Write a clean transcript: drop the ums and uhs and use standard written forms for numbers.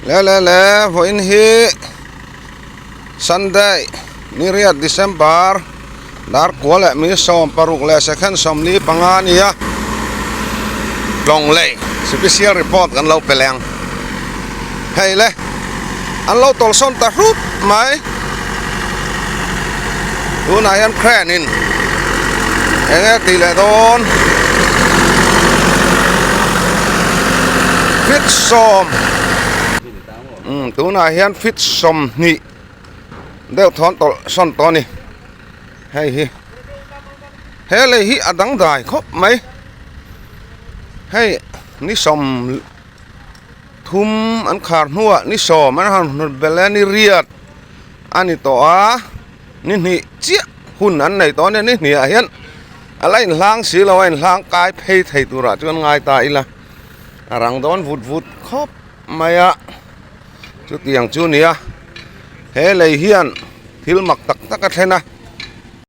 Le le le vawiin hi Sunday ni riat December dar kua leh mi 16 leh second 45 a ni a tlawng lei special report kan lo pe leng hei le an lo tawlhsawn ta hrut mai tunah hian crane in eng nge tih leh dawn fit sawm umm tunah hian fit 20 deuh thawn tawlh sawn tawh a ni hei hi he lei hi a dangdai khawp mai hei ni 30 an khar hnuah ni 10 an han hnut belh a ni riat a ni tawh a ni hnih chiah hun an nei tawh a nia ni hnih ah hian a la inhlang si lo a inhlang kai phei thei turah chuan ngai ta ila a rang dawn vut vut khawp mai a chutiang chu a ni a he lei hian thil mak tak tak a thlen a.